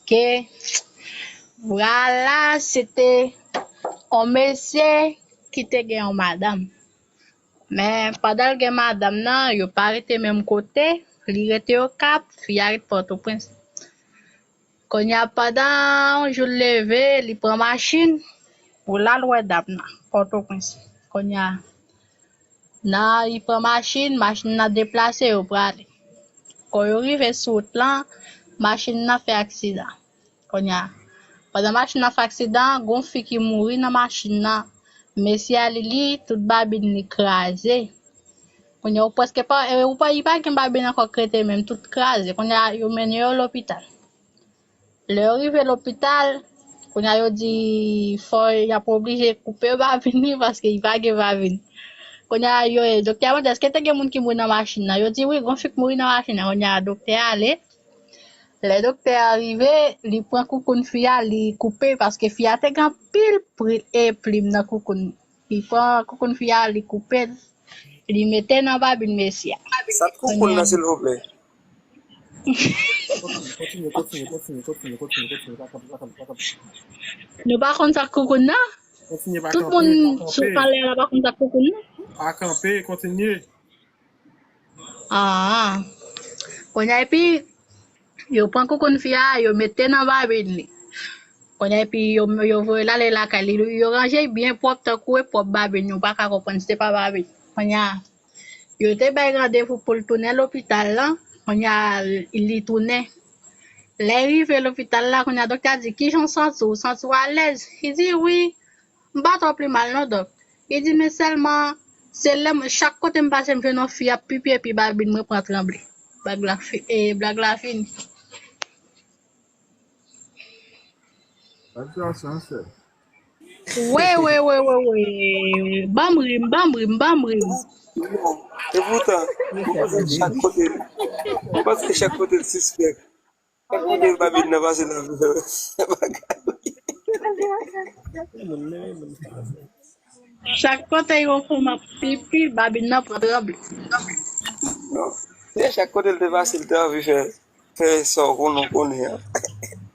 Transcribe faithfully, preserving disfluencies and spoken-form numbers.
Ke vwala, se te yon mesye ki te gen yon madanm. Men pandan l gen madanm nan, yo pa rete menm kote, li rete Okap, fi a ret Pòtoprens. Kounye a, pandan yon jou l leve, li pran machin pou l al wè dam nan, Pòtoprens. Kounye a, nan, li pran machin, machin nan deplase, yo prale. Kon yo rive sou wout lan, machin nan fè aksidan. Kounye a, pandan machin nan fè aksidan, gon fi ki mouri nan machin nan. Mesye a, li, li, tout babin li kraze. Kounye a, ou prèske pa, e ou pa, li pa gen babin ankò k rete menm, tout kraze. Kounye a, yo mennen yo lopital. Lè yo rive lopital, kounye a yo di fò y ap oblije koupe babin li paske li pa gen babin. Kounye a yo, doktè a mande, èske te gen moun ki mouri nan machin nan? Yo di wi, gon fi k mouri nan machin nan. Kounye a doktè a ale. Lè doktè a rive, li pran koukoun fi a, li koupe paske fi a te gen anpil pri- e plim nan koukoun. Li pran koukoun fi a, li koupe l, li mete nan babin mesye a. Sa t koukoun nan, silvouplè? Kontinye, kontinye, kontinye, kontinye, kontinye, kontinye, pa kanpe, pa kanpe, pa kanpe. Nou pa konn sa k koukoun nan? Kontinye, pa kanpe, pa kanpe. Tout moun sou palè a la pa konn sa k koukoun nan? Pa kanpe, kontinye. Ah. Kounye a, epi, yo pran koukoun fi a, yo mete nan babin li. Kounye a, epi, yo, yo voye l ale lakay li. Yo ranje l byen pwòp, tankou e pwòp babin, yo pa ka konprann, se te pa babin. Kounye a, yo te bay randevou pou l tounen lopital la. Kounye a, li tounen. Lè l rive lopital la, kounye a, doktè a di, kijan w santi w? Ou santi w alèz? Li di, wi, m pa twò pi mal non, dòk. Li di, men sèlman, se lè m, chak kote m pase, m jwenn yon fi ap pipi epi babin mwen pran tranble. Blag la fi-, e, blag la fini. Sa di sa, se yon sèl. Wi, wi, wi, wi, wi. Ban m ri m, ban m ri m, ban m ri m. E poutan, m panse chak kote, m panse chak kote l sispèk. Chak kote babin nan pase nan bagay. Chak kote yon fanm ap pipi, babin nan pran tranble. Non. Se chak kote l te pase, l te anvi fè, fè sa w konnen, w konnen an.